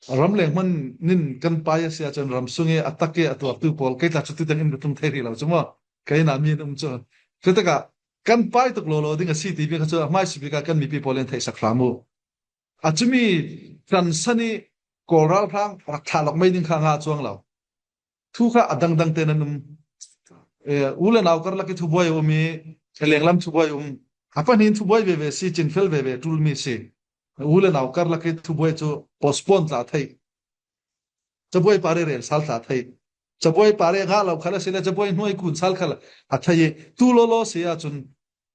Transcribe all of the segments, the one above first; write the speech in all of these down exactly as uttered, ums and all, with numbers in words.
Ram leng hman nin kan pai a si ahcun ram sung i a tak i a tuartu pawl kei tla cu tu tiang in ka tlung thei rih lo cu maw? Kei na mi an um cu. Cutikah kan pai tuk lawlaw ding a si timi kha cu a hmaisabik ah kan mipi pawl in theihsak hram u. A cumi tansan i Kawl ralhrang rak thlah lawk mai ding kha a ngah cuang lo. Thu kha a dangdang te nan um. Eh, u le nau karlak i thubuai a um i, lenglam thubuai a um. A pahnih in thubuai veve si, cinfel veve ṭul mi si. U le nau karlak i thubuai cu postpone tla theih. Cabuai pare rel sal tla theih. Cabuai pare ngah lo khal a si le, cabuai hnuai kun sal khal a theih i, tu lawlaw si ahcun,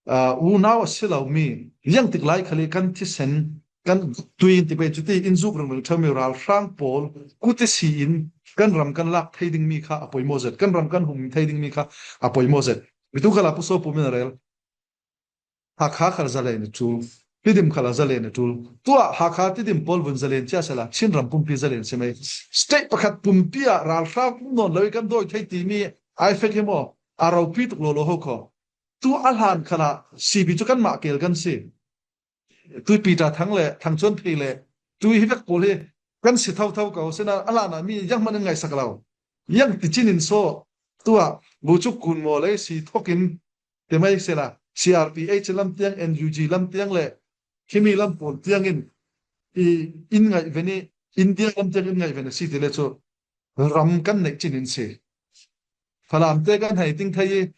aa, unau a si lomi, ziangtik lai khal i kan thisen, kan tui in ti pei cuti in zuk ringring ṭheumi ralhrang pawl kuti si in kan ram kan lak thei dingmi kha a poimaw zet, kan ram kan hum thei dingmi kha a poimaw zet. Bitu khala pusaw pum in a rel. Hakha khal zalen a ṭul, Tidim khal a zalen a ṭul. Tuah Hakha Tidim pawl vun zalen cia sela, Chin ram pumpi zalen si mai. State pakhat pumpi ah ralhrang um nawn lo i kan dawi thei timi ai fek hi maw? A ropi tuk lawlaw ho kho. Tu a hlan khalah sibi cu kanmah kel kan si. Tui Peter Thang le Thang Chuan Phei le tui hi vek pawl hi kan si thotho ko. Sina a hlan ah mi zianghman an ngaihsak lo. Ziang ti cin in saw tuah bucuk kun maw lei si thokin ti mai sela C R P H lam tiang, N U G lam tiang le himi lam pawl tiang in i in ngaih ven i India lam tiang in ngaih ven a si ti le cu ram kan neih cin in si. Falam te kan hei ting thei i,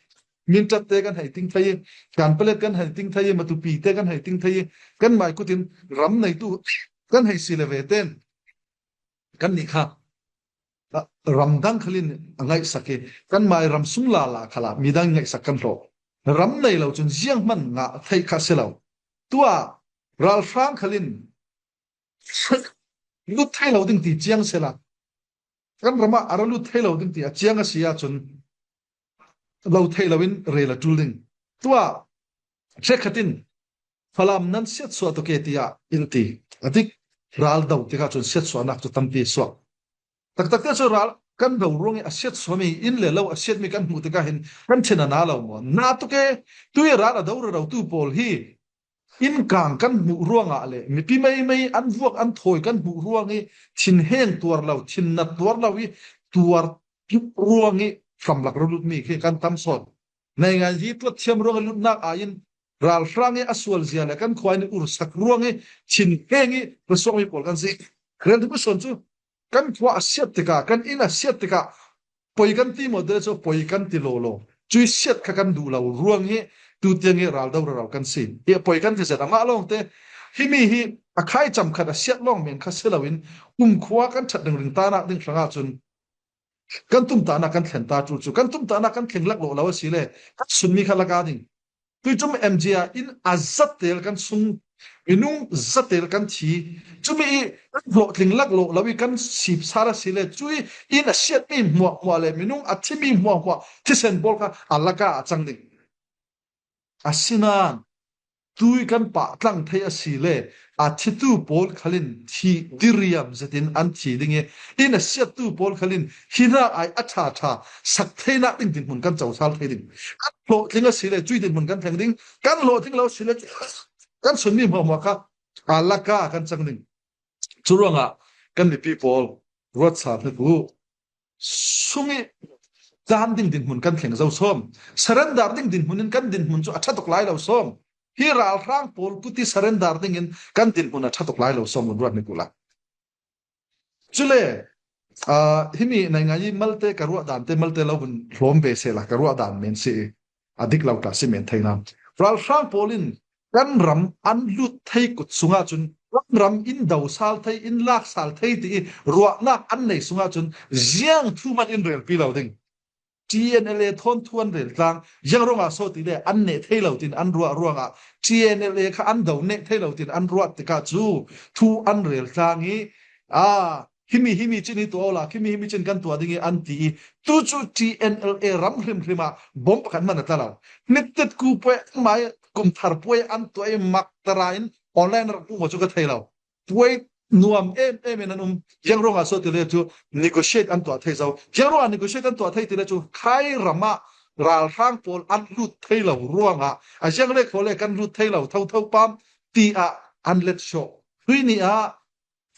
Mindat te kan hei ting thei i, Kanpalet kan hei ting thei i, Matupi te kan hei ting thei i, kan mai kutin ram neitu kan hei si le ve ten kan nih kha, ah, ram dang khalin a ngaihsak i, kan mai ram sung lala khala midang ngaihsak kan hlawh. Ram nei lo cun zianghman ngah theih kha si lo. Tuah ralhrang khalin lut thei lo ding ti ciang sela, kan ram ah a ra lut thei lo ding ti a ciang a si ahcun lo thei lo in rel a ṭul ding. Tuah hrekkhat in Falam nan siatsuah tuk e tiah in ti. A tik ral do tikah cun siatsuahnak cu tampi suak. Taktak te cu ral kan do ruang i a siatsuahmi inn le lo a siatmi kan hmuh tikah hin kan thin a na lo maw? Na tuk e, tu i ral a do rero tu pawl hi innkang kan hmuh ruangah le mipi meimei an vuak an thawi kan hmuh ruang i thinheng tuar lo, thinnat tuar lo i tuar ruang i hramlak ralutmi khi kan tam sawn. Naingan hi tuat thiam ruang i lutnak aiin ralhrang i a sualzia le kan khua in i ursak ruang i thinheng i rasuakmi pawl kan si. Rel ding sawn cu kan khua a siat tikah, kan inn a siat tikah, poi kan ti maw te cu poi kan ti lawlaw. Cui siat kha kan duh lo ruang hi tu tiang i ral do rero kan si. Hi poi kan ti zet a ngah lawngte, himi hi a khai cam khat a siat lawng men kha si loin kumkhua kan ṭhat ringring ta nak ding hrangah cun kan tumtahnak kan thlen ta ṭul cu, kan tumtahnak kan thleng laklawh lo a si le kan sunmi kha lak a ding. Tuicum M G ah in a zatel kan sung, minung zatel kan thi. Cumi i kan hlawhtling laklawh lo i kan sipsar a si le, cui in a siatmi hmuahhmuah le minung a thimi hmuahhmuah thisen pawl kha a laka a cang ding. Asinain tui kan pah tlang thei a si le, a thitu pawl khalin thih diriam zetin an thi ding i, in a siattu pawl khalin hi hna ai a ṭha ṭha sak theinak ding dinhmun kan cosal thei ding. Kan hlawhtling a si le, cui dinhmun kan thleng ding, kan hlawhtling lo si le, kan sunmi hmuahhmuah kha a laka kan cang ding. Curuangah kan mipi pawl ruat sal hnik u. Sung i dan ding dinhmun kan thleng zo sawm. Surrender ding dinhmun in kan dinhmun cu a ṭha tuk lai lo sawm. Hi ralhrang pawl kuti surrender ding in kan dinhmun a ṭha tuk lai lo sawm, vun ruat hnik u la. Cule, aa, himi naingan i malte ka ruah dan te, malte lo vun hlawm ve sehla ka ruah dan men si i, a dik lo tla si men thei na. Ralhrang pawl in kan ram an lut thei kut sungah cun kan ram in do sal thei, in lak sal thei ti i ruahnak an nei sungah cun ziang thu man in relpi lo ding. T N L A thawn thu an rel tlang, ziang ruangah so ti le an neh thei lo tin an ruah ruangah T N L A kha an do neh thei lo tin an ruah tikah cu thu an rel tlang i, aa, himi himi cin hi tuah awla, himi himi cin kan tuah ding i an ti i, tu cu T N L A ram hrimhrim ah bom pakhat hman a tla lo. Hnittet ku puai an mai, kum thar puai an tuah i, mak tara in online rak hmuh maw cu ka thei lo. Puai nuam em em in an um. Ziang ruangah so ti le cu negotiate an tuah thei zo. Ziang ruangah negotiate an tuah thei ti le cu khai ram ah ralhrang pawl an lut thei lo ruangah a ziang le khaw le kan lut thei lo thotho pam ti ah an let sawh. Tui ni ah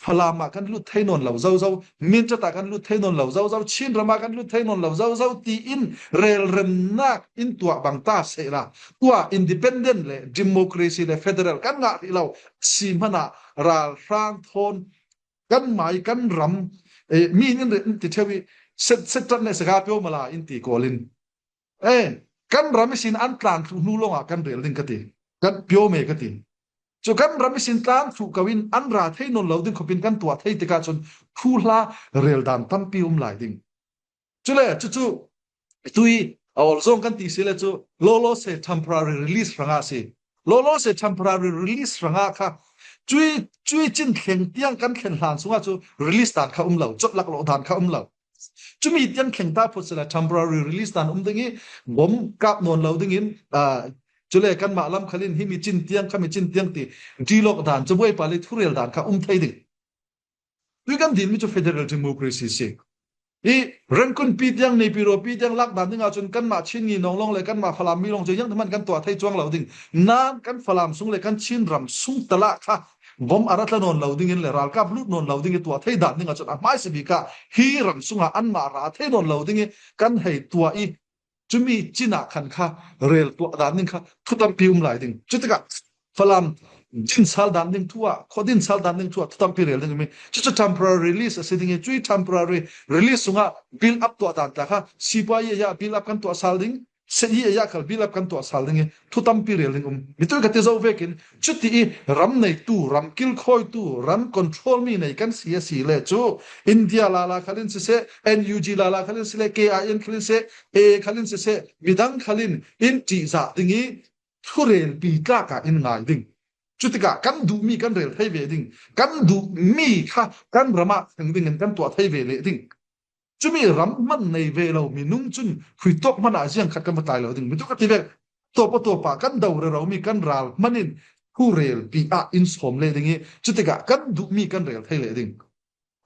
Falam ah kan lut thei nawn lo zozo, Mindat ah kan lut thei nawn lo zozo, Chin ram ah kan lut thei nawn lo zozo, tiin relremnak in tuah bang ta sehla, tua independent le democracy le federal kan ngah rih lo si hmanah ralhrang thawn kan mai, kan ram, eh, mi nin rin ti theu i set, set tat ne saka pio mala in ti kawlin. Eh, kan ram i sin an tlan thluh hnu lawngah kan rel ding ka ti. Kan pio me ka ti. Cu kan ram i sin tlan thluh ko in an ra thei nawn lo ding khopin kan tuah thei tikah cun thuhla rel dan tampi um lai ding. Cule cucu tui a awlzawng kan ti si le cu lawlaw se temporary release hrangah a si. Lawlaw se temporary release hrangah kha cui, cui cin thleng tiang kan thlen hlan sungah cu release dan kha um lo, cawt laklawh dan kha um lo. Cumi tiang thleng ta phawt sila temporary release dan um ding i bom kap nawn lo dingin, aa, cule kanmah lam khalin himi cin tiang, khami cin tiang ti dilawk dan, cabuai pali thurel dan kha um thei ding. Tui kan dinmi cu federal democracy si. I Rangoon pi tiang, Naypyidaw pi tiang lak dan dingah cun kanmah Chin ngi nawnglawng le kanmah Falam mi lawng cu ziangthaman kan tuah thei cuang lo ding. Nain kan Falam sung le kan Chin ram sung talah kha bom a ra tla nawn lo dingin le ralkap lut nawn lo ding i tuah thei dan dingah cun a hmaisa bik ah hi ram sungah anmah ra thei nawn lo ding i kan hei tuah i cumi cin ah khan kha rel tuah dan ding kha thu tampi um lai ding. Cutikah Falam din sal dan ding thu ah, khua din sal dan ding thu ah thu tampi rel ding um i. Cucu temporary release a si ding i, cui temporary release sungah build up tuah dan ta kha sipuai i a build up kan tuah sal ding, se i a khal build up kan tuah sal ding i, thu tampi rel ding um. Mitui ka ti zo vekin, cuti i ram neitu, ram kilkhawitu, ram control mi nei kan si a si le cu, India lala khalin siseh, N U G lala khalin siseh, K I N khalin siseh, A khalin siseh, midang khalin in ṭihzah ding i, thurelpi tlak ah in ngai ding. Cutikah kan duhmi kan rel thei ve ding, kan duhmi kha kan ram ah thleng dingin kan tuah thei ve leh ding. Cumi ram hman nei ve lo minung cun khuitawk hmanh ah ziang khat kan va tlai lo ding. Mitui ka ti vek, tawp a tawp ah kan do rero mi kan ral hmanh in thurelpi ah in sawm leh ding i, cutikah kan duhmi kan rel thei leh ding.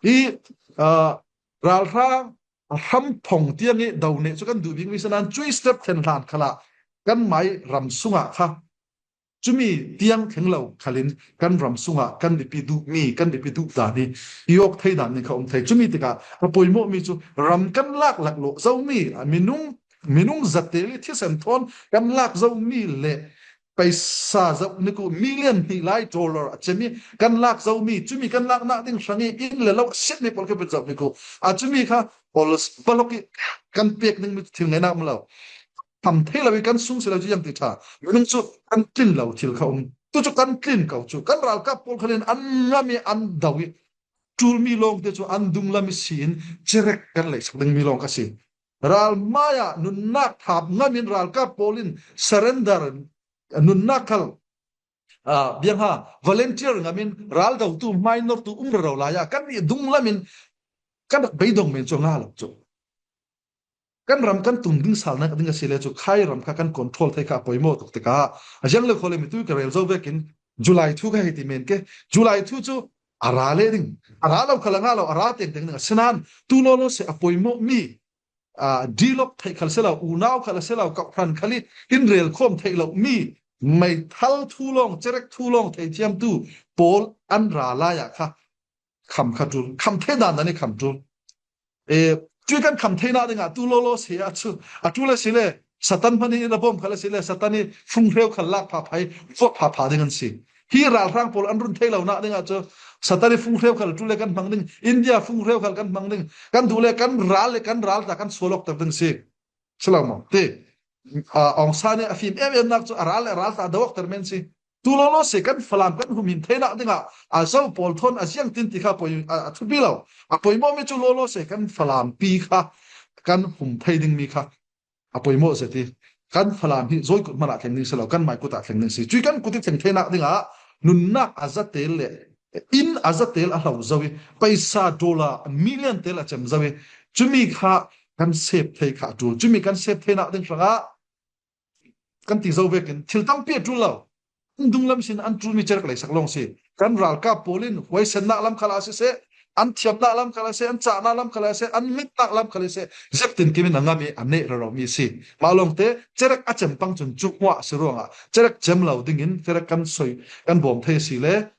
I, aa, ralhrang a hramthawng tiang i do neh cu kan duh bikmi si nain cui step thlen hlan khalah kan mai ram sungah kha cumi tiang thleng lo khalin kan ram sungah kan biapi duhmi, kan biapi duh dan i i awk thei dan ning kha um thei. Cumi tikah a poimawhmi cu ram kan lak laklawh zomi, a minung, minung zate le thisen thawn kan lak zomi le paisa zoh ni ku, million hnih lai dollar a cem i kan lak zomi, cumi kan laknak ding hrang i inn le lo a siatmi pawl kha pet zoh ni ku. A cumi kha pawl balok i kan pek dingmi thil ngainak um lo. Tham thei lo i kan sung si lo cu ziang ti ṭha. Minung cu kan tlin lo thil kha um. Tu cu kan tlin ko cu. Kan ralkap pawl khalin an ngam i an do i ṭulmi lawngte cu an dunglam i si in cerek kan leihsak dingmi lawng kha si. Ral hmai ah nunnak thap ngam in ralkap pawl in surrender nunnak khal, aa, biang ha, volunteer ngam in ral dotu, hmai nortu um rero lai ah kan nih dunglam in kan rak beidong men cu a nga lo cu. Kan ram kan tum ding sal nak ding a si le cu khai ram kha kan control thei kha a poimawh tuk tikah a ziang le khaw le mitui ka rel zo vekin July thu ka hei ti men ke. July thu cu a ra le ding, a ra lo khal a nga lo, a ra tengteng ding a si nain tu lawlaw si a poimawhmi, aa, dilawk theih khal si lo, unau khal a si lo, kawhhran khal i in rel khawm theih lo mi meithal thu lawng, cerek thu lawng theithiamtu pawl an ra lai ah kha kham kha ṭul, kham thei dan dan i kham ṭul. E, cui kan kham theinak dingah tu lawlaw si ah cu a ṭul a si le Satan hmanh in a bawm khal a si le Satan i funghreu khal lak phapha i vuak phapha ding an si. Hi ralhrang pawl an run thei lo nak dingah cu Satan i funghreu khal ṭul le kan hmang ding, India funghreu khal kan hmang ding, kan duh le kan ral le kan ral ta kan sual awkter ding si. Si lo maw? Ti. Aa, Aung San i a fim em em nak cu a ral le a ral ta do awkter men si. Tu lawlaw si kan Falam kan humhim theinak dingah a zo pawl thawn a ziang tin ti kha poi, a, a thupi lo. A poimawhmi cu lawlaw si kan Falam pi kha kan hum thei dingmi kha a poimawh zet i kan Falam hi zawi kut hmanh ah thleng ding si lo, kan mai kut ah thleng ding si. Cui kan kut i thleng theinak dingah nunnak a zatel le inn a zatel a hlo zo i paisa dollar million tel a cem zo i cumi kha kan sep thei kha a ṭul. Cumi kan sep theinak ding hrangah kan ti zo vekin thil tampi a ṭul lo. An dunglam sin an ṭulmi cerek leisak lawng si. Kan ralkap pawl in huaisennak lam khal ah siseh, an thiamnak lam khal ah siseh, an cahnak lam khal ah siseh, an mitnak lam khal ah siseh, ziaktin kimin a ngam i a neh reromi si. Mah lawngte cerek a cem pang cun cu hmuah a si ruangah cerek cem lo dingin cerek kan soi, kan bawm thei a si le